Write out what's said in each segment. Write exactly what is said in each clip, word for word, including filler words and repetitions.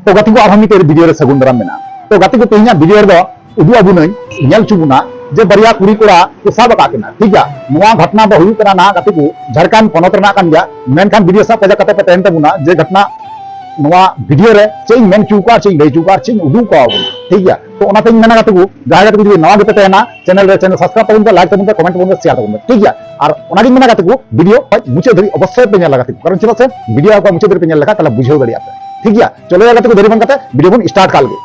ᱛᱚ ᱜᱟᱛᱮ ᱠᱚ, ᱟᱨᱦᱚᱸ ᱢᱤᱫᱴᱮᱱ ᱵᱷᱤᱰᱤᱭᱳ ᱨᱮ ᱥᱟᱹᱜᱩᱱ ᱫᱟᱨᱟᱢ ᱢᱮᱱᱟᱜᱼᱟ᱾ ᱛᱚ ᱜᱟᱛᱮ ᱠᱚ, ᱛᱮᱦᱮᱧᱟᱜ ᱵᱷᱤᱰᱤᱭᱳ ᱨᱮᱫᱚ ᱩᱫᱩᱜ ᱟᱵᱚᱱᱟᱹᱧ, ᱧᱮᱞ ᱦᱚᱪᱚ ᱵᱚᱱᱟ ᱡᱮ ᱵᱟᱨᱭᱟ ᱠᱩᱲᱤ ᱠᱚᱲᱟ ᱠᱚ ᱥᱟᱵ ᱟᱠᱟᱫ ᱠᱤᱱᱟ, ᱴᱷᱤᱠ ᱜᱮᱭᱟ᱾ ᱱᱚᱣᱟ ᱜᱷᱚᱴᱱᱟ ᱫᱚ ᱦᱩᱭᱩᱜ ᱠᱟᱱᱟ ᱱᱟᱦᱟᱜ ᱜᱟᱛᱮ ᱠᱚ, ᱡᱷᱟᱲᱠᱷᱚᱸᱰ ᱯᱚᱱᱚᱛ ᱨᱮᱱᱟᱜ ᱠᱟᱱ ᱜᱮᱭᱟ, ᱢᱮᱱᱠᱷᱟᱱ ᱵᱷᱤᱰᱤᱭᱳ ᱥᱟᱵ ᱠᱟᱡᱟᱠ ᱠᱟᱛᱮ ᱯᱮ ᱛᱟᱦᱮᱱ ᱛᱟᱵᱚᱱᱟ ᱡᱮ ᱜᱷᱚᱴᱱᱟ ᱱᱚᱣᱟ ᱵᱷᱤᱰᱤᱭᱳ ᱨᱮ ᱪᱮᱫ ᱤᱧ ᱢᱮᱱ ᱦᱚᱪᱚ ᱠᱚᱣᱟ, ᱪᱮᱫ ᱤᱧ ᱞᱟᱹᱭ ᱦᱚᱪᱚ ᱠᱚᱣᱟ, ᱟᱨ ᱪᱮᱫ ᱤᱧ ᱩᱫᱩᱜ ᱠᱚᱣᱟ ᱵᱚᱱᱟ, ᱴᱷᱤᱠ ᱜᱮᱭᱟ᱾ ᱛᱚ ᱚᱱᱟᱛᱮᱧ ᱢᱮᱱᱟ ᱜᱟᱛᱮ ᱠᱚ, ᱡᱟᱦᱟᱸᱭ ᱜᱟᱛᱮ ᱠᱚ ᱡᱩᱫᱤ ᱱᱟᱣᱟ ᱜᱮᱯᱮ ᱛᱟᱦᱮᱱᱟ, ᱪᱮᱱᱮᱞ ᱨᱮ ᱪᱮᱱᱮᱞ ᱥᱟᱵᱥᱠᱨᱟᱭᱤᱵ ᱛᱟᱵᱚᱱ ᱯᱮ, ᱞᱟᱭᱤᱠ ᱛᱟᱵᱚᱱ ᱯᱮ, ᱠᱚᱢᱮᱱᱴ ᱛᱟᱵᱚᱱ ᱯᱮ, ᱥᱮᱭᱟᱨ ᱛᱟᱵᱚᱱ ᱯᱮ, ᱴᱷᱤᱠ ᱜᱮᱭᱟ᱾ ᱟᱨ ᱚᱱᱟᱜᱤᱧ ᱢᱮᱱᱟ ᱜᱟᱛᱮ ᱠᱚ, ᱵᱷᱤᱰᱤᱭᱳ ᱠᱷᱚᱡ ᱢᱩᱪᱟᱹᱫ ᱫᱷᱟᱹᱵᱤᱡ ᱚᱵᱚᱥᱥᱳᱭ ᱯᱮ ᱧᱮᱞᱟ ᱜᱟᱛᱮ ᱠᱚ, ᱠᱟᱨᱚᱱ ᱪᱮᱫᱟᱜ ᱥᱮ ᱵᱷᱤᱰᱤᱭᱳ ᱟᱨ ᱢᱩᱪᱟᱹᱫ ᱫᱷᱟᱹᱵᱤᱡ ᱯᱮ ᱧᱮᱞ ᱞᱮᱠᱷᱟᱱ ᱛᱟᱦᱚᱞᱮ ᱵᱩᱡᱷᱟᱹᱣ ᱫᱟᱲᱮᱭᱟᱜᱼᱟ ᱯᱮ, ᱴᱷᱤᱠ ᱜᱮᱭᱟ᱾ ᱪᱚᱞᱚ ᱜᱟᱛᱮ ᱠᱚ, ᱫᱮᱨᱤ ᱵᱟᱝ ᱠᱟᱛᱮ ᱵᱷᱤᱰᱤᱭᱳ ᱵᱚᱱ ᱥᱴᱟᱨᱴ ᱠᱟᱜ ᱞᱮᱜᱮ᱾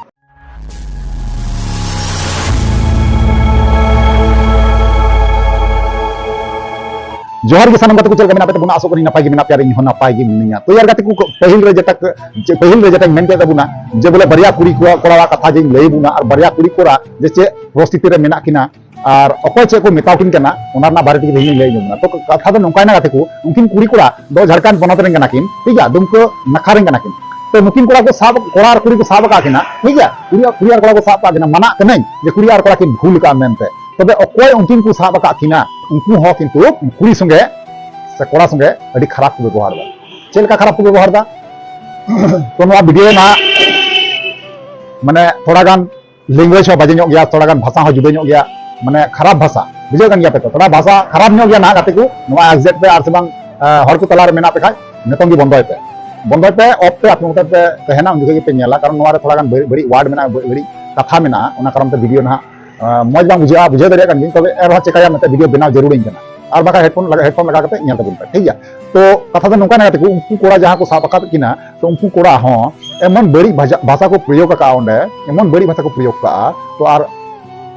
ᱡᱚᱦᱟᱨ ᱜᱮ ᱥᱟᱱᱟᱢ ᱜᱟᱛᱮ ᱠᱚ, ᱪᱮᱫ ᱞᱮᱠᱟ ᱢᱮᱱᱟᱜ ᱯᱮ ᱛᱟᱵᱚᱱᱟ? ᱟᱥᱚᱜ ᱠᱟᱹᱱᱟᱹᱧ ᱱᱟᱯᱟᱭ ᱜᱮ ᱢᱮᱱᱟᱜ ᱯᱮᱭᱟ ᱟᱨ ᱤᱧ ᱦᱚᱸ ᱱᱟᱯᱟᱭ ᱜᱮ ᱢᱤᱱᱟᱹᱧᱟ᱾ ᱛᱚ ᱭᱟᱨ ᱜᱟᱛᱮ ᱠᱚ, ᱯᱟᱹᱦᱤᱞ ᱨᱮ ᱡᱮᱴᱟ, ᱯᱟᱹᱦᱤᱞ ᱨᱮ ᱡᱮᱴᱟᱧ ᱢᱮᱱ ᱠᱮᱫ ᱛᱟᱵᱚᱱᱟ ᱡᱮ ᱵᱚᱞᱮ ᱵᱟᱨᱭᱟ ᱠᱩᱲᱤ ᱠᱚᱲᱟ, ᱠᱚᱲᱟᱣᱟᱜ ᱠᱟᱛᱷᱟ ᱡᱮᱧ ᱞᱟᱹᱭ ᱟᱵᱚᱱᱟ ᱟᱨ ᱵᱟᱨᱭᱟ ᱠᱩᱲᱤ ᱠᱚᱲᱟ ᱡᱮ ᱪᱮᱫ ᱯᱚᱨᱤᱥᱛᱷᱤᱛᱤ ᱨᱮ ᱢᱮᱱᱟᱜ ᱠᱤᱱᱟ ᱟᱨ ᱚᱠᱚᱭ ᱪᱮᱫ ᱠᱚ ᱢᱮᱛᱟᱣ ᱠᱤᱱ ᱠᱟᱱᱟ, ᱚᱱᱟ ᱨᱮᱱᱟᱜ ᱵᱟᱨᱮ ᱛᱮᱜᱮ ᱛᱮᱦᱮᱧ ᱞᱤᱧ ᱞᱟᱹᱭ ᱟᱸᱡᱚᱢ ᱵᱚᱱᱟ᱾ ᱛᱚ ᱠᱟᱛᱷᱟ ᱫᱚ ᱱᱚᱝᱠᱟᱭᱮᱱᱟ ᱜᱟᱛᱮ ᱠᱚ, ᱩᱱᱠᱤᱱ ᱠᱩᱲᱤ ᱠᱚᱲᱟ ᱫᱚ ᱡᱷᱟᱲᱠᱷᱚᱸᱰ ᱯᱚᱱᱚᱛ ᱨᱮᱱ ᱠᱟᱱᱟ ᱠᱤᱱ, ᱴᱷᱤᱠ ᱜᱮᱭᱟ, ᱫᱩᱢᱠᱟᱹ ᱱᱟᱠᱷᱟ ᱨᱮᱱ ᱠᱟᱱᱟ ᱠᱤᱱ᱾ ᱛᱚ ᱱᱩᱠᱤᱱ ᱠᱚᱲᱟ ᱠᱚ ᱥᱟᱵ, ᱠᱚᱲᱟ ᱟᱨ ᱠᱩᱲᱤ ᱠᱚ ᱥᱟᱵ ᱟᱠᱟᱫ ᱠᱤᱱᱟ, ᱴᱷᱤᱠ ᱜᱮᱭᱟ, ᱠᱩᱲᱤ, ᱠᱩᱲᱤ ᱟᱨ ᱠᱚᱲᱟ ᱠᱚ ᱥᱟᱵ ᱟᱠᱟᱫ ᱠᱤᱱᱟ, ᱢᱟᱱᱟᱜ ᱠᱟᱹᱱᱟᱹᱧ ᱡᱮ ᱠᱩᱲᱤ ᱟᱨ ᱠᱚᱲᱟ ᱠᱤᱱ ᱵᱷᱩᱞ ᱟᱠᱟᱫᱼᱟ ᱢᱮᱱᱛᱮ᱾ ᱛᱚᱵᱮ ᱚᱠᱚᱭ ᱩᱱᱠᱤᱱ ᱠᱚ ᱥᱟᱵ ᱟᱠᱟᱫ ᱠᱤᱱᱟ, ᱩᱱᱠᱩ ᱦᱚᱸ ᱠᱤᱱᱛᱩ ᱠᱩᱲᱤ ᱥᱚᱸᱜᱮ ᱥᱮ ᱠᱚᱲᱟ ᱥᱚᱸᱜᱮ ᱟᱹᱰᱤ ᱠᱷᱟᱨᱟᱯ ᱠᱚ ᱵᱮᱵᱚᱦᱟᱨ ᱮᱫᱟ᱾ ᱪᱮᱫ ᱞᱮᱠᱟ ᱠᱷᱟᱨᱟᱯ ᱠᱚ ᱵᱮᱵᱚᱦᱟᱨ ᱮᱫᱟ? ᱛᱚ ᱱᱚᱣᱟ ᱵᱷᱤᱰᱤᱭᱳ ᱨᱮ ᱱᱟᱦᱟᱜ ᱢᱟᱱᱮ ᱛᱷᱚᱲᱟ ᱜᱟᱱ ᱞᱮᱝᱜᱩᱭᱮᱡᱽ ᱦᱚᱸ ᱵᱟᱡᱮ ᱧᱚᱜ ᱜᱮᱭᱟ, ᱛᱷᱚᱲᱟ ᱜᱟᱱ ᱵᱷᱟᱥᱟ ᱦᱚᱸ ᱡᱩᱫᱟᱹ ᱧᱚᱜ ᱜᱮᱭᱟ, ᱢᱟᱱᱮ ᱠᱷᱟᱨᱟᱯ ᱵᱷᱟᱥᱟ, ᱵᱩᱡᱷᱟᱹᱣ ᱠᱟᱱ ᱜᱮᱭᱟ ᱯᱮ ᱛᱚ, ᱛᱷᱚᱲᱟ ᱵᱷᱟᱥᱟ ᱠᱷᱟᱨᱟᱯ ᱧᱚᱜ ᱜᱮᱭᱟ ᱱᱟᱦᱟᱜ ᱜᱟᱛᱮ ᱠᱚ᱾ ᱱᱚᱣᱟ ᱮᱠᱡᱮᱠᱴ ᱯᱮ, ᱟᱨ ᱥᱮ ᱵᱟᱝ, ᱟᱸ, ᱦᱚᱲ ᱠᱚ ᱛᱟᱞᱟ ᱨᱮ ᱢᱮᱱᱟᱜ ᱯᱮ ᱠᱷᱟᱡ ᱱᱤᱛᱚᱝ ᱜᱮ ᱵᱚᱱᱫᱚᱭ ᱯᱮ, ᱵᱚᱱᱫᱚᱭ ᱯᱮ, ᱚᱯᱷ ᱯᱮ, ᱟᱯᱮ ᱢᱚᱛᱚ ᱯᱮ ᱛᱟᱦᱮᱱᱟ, ᱩᱱ ᱡᱚᱠᱷᱚᱡ ᱜᱮᱯᱮ ᱧᱮᱞᱟ, ᱠᱟᱨᱚᱱ ᱱᱚᱣᱟ ᱨᱮ ᱛᱷᱚᱲᱟ ᱜᱟᱱ ᱵᱟᱹᱲᱤᱡ, ᱵᱟᱹᱲᱤᱡ ᱣᱟᱨᱰ ᱢᱮᱱᱟᱜᱼᱟ, ᱵᱟᱹᱲᱤᱡ, ᱵᱟᱹᱲᱤᱡ ᱠᱟᱛᱷᱟ ᱢᱮᱱᱟᱜᱼᱟ, ᱚᱱᱟ ᱠᱟᱨᱚᱱ ᱛᱮ ᱵᱷᱤᱰᱤᱭᱳ ᱱᱟᱦᱟᱜ, ᱟᱸ, ᱢᱚᱡᱽ ᱵᱟᱝ ᱵᱩᱡᱷᱟᱹᱜᱼᱟ, ᱵᱩᱡᱷᱟᱹᱣ ᱫᱟᱲᱮᱭᱟᱜ ᱠᱟᱱ ᱜᱤᱭᱟᱹᱧ, ᱛᱚᱵᱮ ᱮᱱ ᱨᱮᱦᱚᱸ ᱪᱮᱠᱟᱭᱟ ᱢᱮᱱᱛᱮ ᱵᱷᱤᱰᱤᱭᱳ ᱵᱮᱱᱟᱣ ᱡᱟᱹᱨᱩᱲᱤᱧ ᱠᱟᱱᱟ᱾ ᱟᱨ ᱵᱟᱠᱷᱟᱡ ᱦᱮᱰᱯᱷᱳᱱ ᱞᱟᱜᱟ, ᱦᱮᱰᱯᱷᱳᱱ ᱞᱟᱜᱟᱣ ᱠᱟᱛᱮ ᱧᱮᱞ ᱛᱟᱵᱚᱱ ᱯᱮ, ᱴᱷᱤᱠ ᱜᱮᱭᱟ? ᱛᱚ ᱠᱟᱛᱷᱟ ᱫᱚ ᱱᱚᱝᱠᱟ ᱢᱮᱱᱟᱜ ᱛᱟᱠᱚ, ᱩᱱᱠᱩ ᱠᱚᱲᱟ ᱡᱟᱦᱟᱸ ᱠᱚ ᱥᱟᱵ ᱟᱠᱟᱫ ᱠᱤᱱᱟ, ᱛᱚ ᱩᱱᱠᱩ ᱠᱚᱲᱟ ᱦᱚᱸ ᱮᱢᱚᱱ ᱵᱟᱹᱲᱤᱡ ᱵᱷᱟᱡᱟ-, ᱵᱷᱟᱥᱟ ᱠᱚ ᱯᱨᱚᱭᱳᱜ ᱟᱠᱟᱫᱼᱟ ᱚᱸᱰᱮ, ᱮᱢᱚᱱ ᱵᱟᱹᱲᱤᱡ ᱵᱷᱟᱥᱟ ᱠᱚ ᱯᱨᱚᱭᱳᱜ ᱠᱟᱜᱼᱟ, ᱛᱚ ᱟᱨ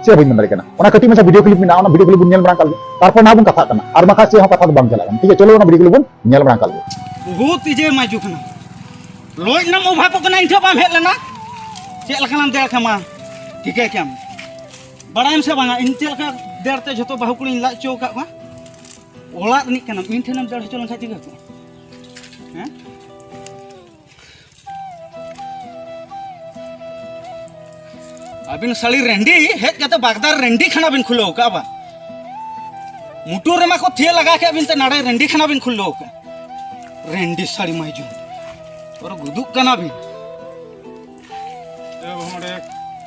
ᱪᱮᱫ ᱦᱚᱸ ᱵᱟᱹᱧ ᱢᱮᱱ ᱫᱟᱲᱮᱭᱟᱜ ᱠᱟᱱᱟ᱾ ᱚᱱᱟ ᱠᱟᱹᱴᱤᱡ ᱢᱟᱪᱷᱟ ᱵᱷᱤᱰᱤᱭᱳ ᱠᱞᱤᱯ ᱢᱮᱱᱟᱜᱼᱟ, ᱚᱱᱟ ᱵᱷᱤᱰᱤᱭᱳ ᱠᱞᱤᱯ ᱵᱚᱱ ᱧᱮᱞ ᱢᱟᱲᱟᱝ ᱠᱟᱜ ᱞᱮᱜᱮ, ᱛᱟᱨᱯᱚᱨ ᱱᱟᱦᱟᱜ ᱵᱚᱱ ᱠᱟᱛᱷᱟᱜ ᱠᱟᱱᱟ᱾ ᱟᱨ ᱵᱟᱠᱷᱟᱡ ᱪᱮᱫ ᱦᱚᱸ ᱠᱟᱛᱷᱟ ᱫᱚ ᱵᱟᱝ ᱪᱟᱞᱟᱜ ᱠᱟᱱᱟ, ᱴᱷᱤᱠ ᱜᱮᱭᱟ? ᱪᱚᱞᱚ ᱚᱱᱟ ᱵᱷᱤᱰᱤᱭᱳ ᱠᱞᱤᱯ ᱵᱚᱱ ᱧᱮᱞ ᱢᱟᱲᱟᱝ ᱠᱟᱜ ᱞᱮᱜᱮ᱾ ᱵᱚᱦᱩᱛ ᱤᱡᱮ ᱢᱟᱡᱩ ᱠᱟᱱᱟ᱾ ᱞᱚᱡ ᱱᱟᱢ ᱚᱵᱷᱟᱵᱚᱜ ᱠᱟᱱᱟ, ᱤᱧ ᱴᱷᱮᱱ ᱵᱟᱢ ᱦᱮᱡ ᱞᱮᱱᱟ? ᱪᱮᱫ ᱞᱮᱠᱟᱱᱟᱢ ᱫᱮᱲ ᱠᱷᱟᱢᱟ? ᱴᱷᱤᱠᱟᱹ ᱠᱮᱭᱟᱢ᱾ ᱵᱟᱲᱟᱭᱟᱢ ᱥᱮ ᱵᱟᱝᱟ, ᱤᱧ ᱪᱮᱫ ᱞᱮᱠᱟ ᱫᱮᱲ ᱛᱮ ᱡᱷᱚᱛᱚ ᱵᱟᱹᱦᱩ ᱠᱩᱲᱤᱧ ᱞᱟᱡ ᱦᱚᱪᱚ ᱟᱠᱟᱫ ᱠᱚᱣᱟ? ᱚᱲᱟᱜ ᱨᱤᱱᱤᱡ ᱠᱟᱱᱟᱢ, ᱤᱧ ᱴᱷᱮᱱᱮᱢ ᱫᱮᱲ ᱦᱚᱪᱚ ᱞᱮᱱᱠᱷᱟᱱ ᱪᱤᱠᱟᱹ ᱠᱚᱜᱼᱟ? ᱦᱮᱸ? ᱟᱹᱵᱤᱱ ᱥᱟᱹᱲᱤ ᱨᱮᱱᱰᱤ ᱦᱮᱡ ᱠᱟᱛᱮ ᱵᱟᱜᱽᱫᱟᱨ ᱨᱮᱱᱰᱤ ᱠᱷᱟᱱᱟ ᱵᱤᱱ ᱠᱷᱩᱞᱟᱹᱣ ᱠᱟᱜᱼᱟ ᱵᱟ? ᱢᱩᱴᱩ ᱨᱮᱢᱟ ᱠᱚ ᱛᱷᱤᱭᱟᱹ ᱞᱟᱜᱟ ᱠᱮᱫ ᱵᱤᱱ ᱛᱮ ᱱᱟᱰᱮ ᱨᱮᱱᱰᱤ ᱠᱷᱟᱱᱟ ᱵᱤᱱ ᱠᱷᱩᱞᱟᱹᱣ ᱠᱟᱜᱼᱟ᱾ ᱨᱮᱱᱰᱤ ᱥᱟᱹᱲᱤ ᱢᱟᱭᱡᱩ᱾ ᱚᱨ ᱜᱩᱫᱩᱜ ᱠᱟᱱᱟ ᱵᱤᱱ᱾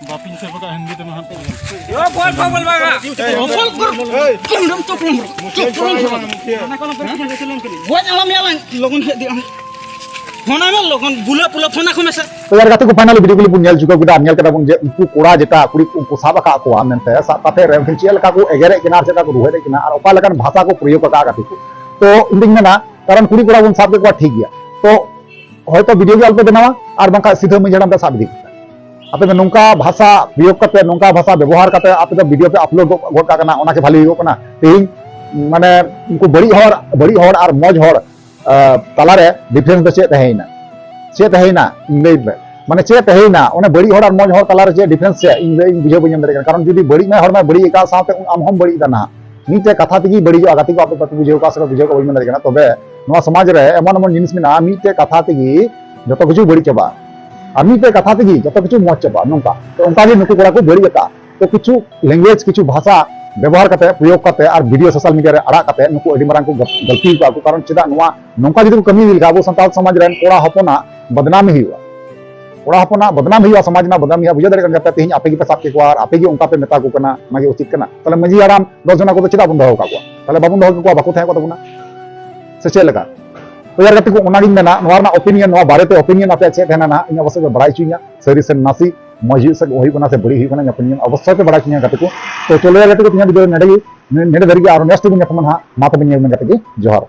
ᱵᱟᱯᱤᱧ ᱥᱮᱵᱷ ᱠᱟᱜ ᱦᱤᱱᱫᱤ ᱛᱮᱢᱟ ᱦᱟᱸᱜ᱾ ᱚ, ᱵᱚᱞ, ᱵᱚᱞ, ᱵᱚᱞ, ᱵᱚᱞ᱾ ᱚᱥᱚᱞ ᱠᱚᱨ-, ᱠᱚᱨ-, ᱠᱚᱨ-, ᱠᱚᱨ-, ᱠᱚᱨ-, ᱠᱚᱨ-, ᱜᱚᱡ ᱟᱞᱚᱢ ᱭᱟᱞᱟᱝ, ᱞᱚᱜᱚᱱ ᱦᱮᱡ ᱫᱤ ᱟᱢ᱾ ᱯᱷᱳᱱ ᱟᱭ ᱢᱮ, ᱞᱚᱜᱚᱱ ᱵᱩᱞᱟᱹ ᱯᱩᱞᱟᱹ ᱯᱷᱳᱱ ᱟᱠᱚ ᱢᱮᱥᱮ᱾ ᱛᱚ ᱭᱟᱨ ᱜᱟᱛᱮ ᱠᱚ, ᱯᱷᱟᱭᱱᱟᱞ ᱵᱷᱤᱰᱤᱭᱳ ᱠᱚ ᱵᱚᱱ ᱧᱮᱞ ᱪᱩᱠᱟᱹᱣ ᱠᱮᱫᱟ, ᱟᱨ ᱧᱮᱞ ᱠᱮᱫᱟ ᱵᱚᱱ ᱡᱮ ᱩᱱᱠᱩ ᱠᱚᱲᱟ ᱡᱮᱴᱟ ᱠᱩᱲᱤ ᱠᱚ ᱩᱱᱠᱩ ᱥᱟᱵ ᱟᱠᱟᱫ ᱠᱚᱣᱟ ᱢᱮᱱᱛᱮ, ᱥᱟᱵ ᱠᱟᱛᱮ ᱨᱮ ᱩᱱᱠᱤᱱ ᱪᱮᱫ ᱞᱮᱠᱟ ᱠᱚ ᱮᱜᱮᱨᱮᱫ ᱠᱤᱱᱟ ᱟᱨ ᱪᱮᱫ ᱞᱮᱠᱟ ᱠᱚ ᱨᱩᱦᱮᱫᱮᱫ ᱠᱤᱱᱟ ᱟᱨ ᱚᱠᱟ ᱞᱮᱠᱟᱱ ᱵᱷᱟᱥᱟ ᱠᱚ ᱯᱨᱚᱭᱳᱜ ᱟᱠᱟᱫ ᱜᱟᱛᱮ ᱠᱚ᱾ ᱛᱚ ᱤᱧ ᱫᱩᱧ ᱢᱮᱱᱟ, ᱠᱟᱨᱚᱱ ᱠᱩᱲᱤ ᱠᱚᱲᱟ ᱵᱚᱱ ᱥᱟᱵ ᱠᱮᱫ ᱠᱚᱣᱟ ᱴᱷᱤᱠ ᱜᱮᱭᱟ, ᱛᱚ ᱦᱚᱭᱛᱚ ᱵᱷᱤᱰᱤᱭᱳ ᱜᱮ ᱟᱞᱚᱯᱮ ᱵᱮᱱᱟᱣᱟ ᱟᱨ ᱵᱟᱝᱠᱷᱟᱱ ᱥᱤᱫᱷᱟᱹ ᱢᱟᱹᱡᱷᱤ ᱦᱟᱲᱟᱢ ᱯᱮ ᱥᱟᱵ ᱤᱫᱤ ᱠᱚᱯᱮ᱾ ᱟᱯᱮ ᱫᱚ ᱱᱚᱝᱠᱟ ᱵᱷᱟᱥᱟ ᱯᱨᱚᱭᱳᱜ ᱠᱟᱛᱮ, ᱱᱚᱝᱠᱟ ᱵᱷᱟᱥᱟ ᱵᱮᱵᱚᱦᱟᱨ ᱠᱟᱛᱮ ᱟᱯᱮ ᱫᱚ ᱵᱷᱤᱰᱤᱭᱳ ᱯᱮ ᱟᱯᱞᱳᱰ ᱜᱚᱫ, ᱜᱚᱫ ᱠᱟᱜ ᱠᱟᱱᱟ, ᱚᱱᱟ ᱠᱤ ᱵᱷᱟᱞᱤ ᱦᱩᱭᱩᱜ ᱠᱟᱱᱟ? ᱛᱮᱦᱮᱧ ᱢᱟᱱᱮ ᱩᱱᱠᱩ ᱵᱟᱹᱲᱤᱡ ᱦᱚᱲ, ᱵᱟᱹᱲᱤᱡ ᱦᱚᱲ ᱟᱨ ᱢᱚᱡᱽ ᱦᱚᱲ, ᱟᱸ, ᱛᱟᱞᱟᱨᱮ ᱰᱤᱯᱷᱟᱨᱮᱱᱥ ᱫᱚ ᱪᱮᱫ ᱛᱟᱦᱮᱸᱭᱮᱱᱟ? ᱪᱮᱫ ᱛᱟᱦᱮᱸᱭᱮᱱᱟ? ᱤᱧ ᱞᱟᱹᱭ ᱢᱮ᱾ ᱢᱟᱱᱮ ᱪᱮᱫ ᱛᱟᱦᱮᱸᱭᱮᱱᱟ? ᱚᱱᱮ ᱵᱟᱹᱲᱤᱡ ᱦᱚᱲ ᱟᱨ ᱢᱚᱡᱽ ᱦᱚᱲ ᱛᱟᱞᱟᱨᱮ ᱪᱮᱫ ᱰᱤᱯᱷᱟᱨᱮᱱᱥ ᱪᱮᱫ? ᱤᱧ ᱞᱟᱹᱭ, ᱤᱧ ᱵᱩᱡᱷᱟᱹᱣ ᱵᱟᱹᱧ ᱧᱟᱢ ᱫᱟᱲᱮᱭᱟᱜ ᱠᱟᱱᱟ᱾ ᱠᱟᱨᱚᱱ ᱡᱩᱫᱤ ᱵᱟᱹᱲᱤᱡ ᱢᱮ ᱦᱚᱲ ᱢᱟ ᱵᱟᱹᱲᱤᱡ ᱟᱠᱟᱫ ᱥᱟᱶᱛᱮ ᱟᱢ ᱦᱚᱸᱢ ᱵᱟᱹᱲᱤᱡ ᱮᱫᱟ ᱱᱟᱦᱟᱜ᱾ ᱢᱤᱫᱴᱮᱡ ᱠᱟᱛᱷᱟ ᱛᱮᱜᱮ ᱵᱟᱹᱲᱤᱡᱚᱜᱼᱟ, ᱜᱟᱛᱮ ᱠᱚ, ᱟᱯᱮ ᱵᱟᱯᱮ ᱵᱩᱡᱷᱟᱹᱣ ᱠᱚᱣᱟ ᱥᱮ ᱵᱟᱯᱮ ᱵᱩᱡᱷᱟᱹᱣ ᱠᱚᱣᱟ ᱵᱟᱹᱧ ᱢᱮᱱ ᱫᱟᱲᱮᱭᱟᱜ ᱠᱟᱱᱟ᱾ ᱛᱚᱵᱮ ᱱᱚᱣᱟ ᱥᱚᱢᱟᱡᱽ ᱨᱮ ᱮᱢᱚᱱ ᱮᱢᱚᱱ ᱡᱤᱱᱤᱥ ᱢᱮᱱᱟᱜᱼᱟ, ᱢᱤᱫᱴᱮᱡ ᱠᱟᱛᱷᱟ ᱛᱮᱜᱮ ᱡᱚᱛᱚ ᱠᱤᱪᱷᱩ ᱵᱟᱹᱲᱤᱡ ᱪᱟᱵᱟᱜᱼᱟ, ᱟᱨ ᱢᱤᱫᱴᱮᱡ ᱠᱟᱛᱷᱟ ᱛᱮᱜᱮ ᱡᱚᱛᱚ ᱠᱤᱪᱷᱩ ᱢᱚᱡᱽ ᱪᱟᱵᱟᱜᱼᱟ, ᱱᱚᱝᱠᱟ᱾ ᱛᱚ ᱚᱱᱠᱟ ᱜᱮ ᱱᱩᱠᱩ ᱠᱚᱲᱟ ᱠᱚ ᱵᱟᱹᱲᱤᱡ ᱟᱠᱟᱫᱼᱟ᱾ ᱛᱚ ᱠᱤᱪᱷᱩ ᱞᱮᱝᱜᱩᱭᱮᱡᱽ, ᱠᱤᱪᱷᱩ ᱵᱷᱟᱥᱟ ᱵᱮᱵᱚᱦᱟᱨ ᱠᱟᱛᱮ, ᱯᱨᱚᱭᱳᱜᱽ ᱠᱟᱛᱮ ᱟᱨ ᱵᱷᱤᱰᱤᱭᱳ ᱥᱳᱥᱟᱞ ᱢᱤᱰᱤᱭᱟ ᱨᱮ ᱟᱲᱟᱜ ᱠᱟᱛᱮ ᱱᱩᱠᱩ ᱟᱹᱰᱤ ᱢᱟᱨᱟᱝ ᱠᱚ ᱜᱟᱞ-, ᱜᱟᱹᱞᱛᱤ ᱟᱠᱟᱫᱼᱟ ᱠᱚ᱾ ᱠᱟᱨᱚᱱ ᱪᱮᱫᱟᱜ ᱱᱚᱣᱟ ᱱᱚᱝᱠᱟ ᱡᱩᱫᱤ ᱠᱚ ᱠᱟᱹᱢᱤ ᱤᱫᱤ ᱞᱮᱠᱷᱟᱱ ᱟᱵᱚ ᱥᱟᱱᱛᱟᱲ ᱥᱚᱢᱟᱡᱽ ᱨᱮᱱ ᱠᱚᱲᱟ ᱦᱚᱯᱚᱱᱟᱜ ᱵᱚᱫᱱᱟᱢᱤ ᱦᱩᱭᱩᱜᱼᱟ᱾ ᱠᱚᱲᱟ ᱦᱚᱯᱚᱱᱟᱜ ᱵᱚᱫᱱᱟᱢ ᱦᱩᱭᱩᱜᱼᱟ, ᱥᱚᱢᱟᱡᱽ ᱨᱮᱱᱟᱜ ᱵᱚᱫᱱᱟᱢ ᱦᱩᱭᱩᱜᱼᱟ᱾ ᱵᱩᱡᱷᱟᱹᱣ ᱫᱟᱲᱮᱭᱟᱜ ᱠᱟᱱ ᱜᱮᱭᱟ ᱯᱮ, ᱛᱮᱦᱮᱧ ᱟᱯᱮ ᱜᱮᱯᱮ ᱥᱟᱵ ᱠᱮᱫ ᱠᱚᱣᱟ ᱟᱨ ᱟᱯᱮ ᱜᱮ ᱚᱱᱠᱟ ᱯᱮ ᱢᱮᱛᱟ ᱠᱚ ᱠᱟᱱᱟ, ᱚᱱᱟ ᱜᱮ ᱩᱪᱤᱛ ᱠᱟᱱᱟ? ᱛᱟᱦᱞᱮ ᱢᱟᱹᱡᱷᱤ ᱦᱟᱲᱟᱢ ᱫᱚᱥ ᱡᱚᱱᱟ ᱠᱚᱫᱚ ᱪᱮᱫᱟᱜ ᱵᱚᱱ ᱫᱚᱦᱚ ᱟᱠᱟᱫ ᱠᱚᱣᱟ? ᱛᱟᱦᱞᱮ ᱵᱟᱵᱚᱱ ᱫᱚᱦᱚ ᱠᱟᱠᱚᱣᱟ, ᱵᱟᱠᱚ ᱛᱟᱦᱮᱸ ᱠᱚᱜ ᱛᱟᱵᱚᱱᱟ, ᱥᱮ ᱪᱮᱫ ᱞᱮᱠᱟ? ᱛᱚ ᱭᱟᱨ ᱜᱟᱛᱮ ᱠᱚ, ᱚᱱᱟᱜᱤᱧ ᱢᱮᱱᱟ, ᱱᱚᱣᱟ ᱨᱮᱱᱟᱜ ᱚᱯᱤᱱᱤᱭᱚᱱ, ᱱᱚᱣᱟ ᱵᱟᱨᱮᱛᱮ ᱚᱯᱤᱱᱤᱭᱚᱱ ᱟᱯᱮᱭᱟᱜ ᱪᱮᱫ ᱛᱟᱦᱮᱱᱟ ᱱᱟᱦᱟᱜ, ᱤᱧ ᱚᱵᱚᱥᱥᱳᱭ ᱯᱮ ᱵᱟᱲᱟᱭ ᱦᱚᱪᱚᱧᱟ, ᱥᱟᱹᱨᱤ ᱥᱮ ᱱᱟᱥᱮ, ᱢᱚᱡᱽ ᱦᱩᱭᱩᱜ ᱥᱮ ᱦᱩᱭᱩᱜ ᱠᱟᱱᱟ ᱥᱮ ᱵᱟᱹᱲᱤᱡ ᱦᱩᱭᱩᱜ ᱠᱟᱱᱟ, ᱤᱧᱟᱹᱜ ᱚᱯᱤᱱᱤᱭᱚᱱ ᱚᱵᱚᱥᱥᱳᱭ ᱯᱮ ᱵᱟᱲᱟᱭ ᱦᱚᱪᱚᱧᱟ ᱜᱟᱛᱮ ᱠᱚ᱾ ᱛᱚ ᱪᱚᱞᱚ ᱭᱟᱨ ᱜᱟᱛᱮ ᱠᱚ, ᱛᱮᱦᱮᱧᱟᱜ ᱵᱷᱤᱰᱤᱭᱳ ᱱᱚᱰᱮ ᱜᱮ, ᱱᱚᱰᱮ ᱫᱷᱟᱹᱨᱤᱡ ᱜᱮ, ᱟᱨᱚ ᱱᱮᱠᱥᱴ ᱵᱚᱱ ᱧᱟᱯᱟᱢᱟ ᱱᱟᱦᱟᱜ᱾ ᱢᱟ ᱛᱚᱵᱮ ᱧᱮᱞ ᱢᱮ ᱜᱟᱛᱮ ᱠᱚ, ᱡᱚᱦᱟᱨ᱾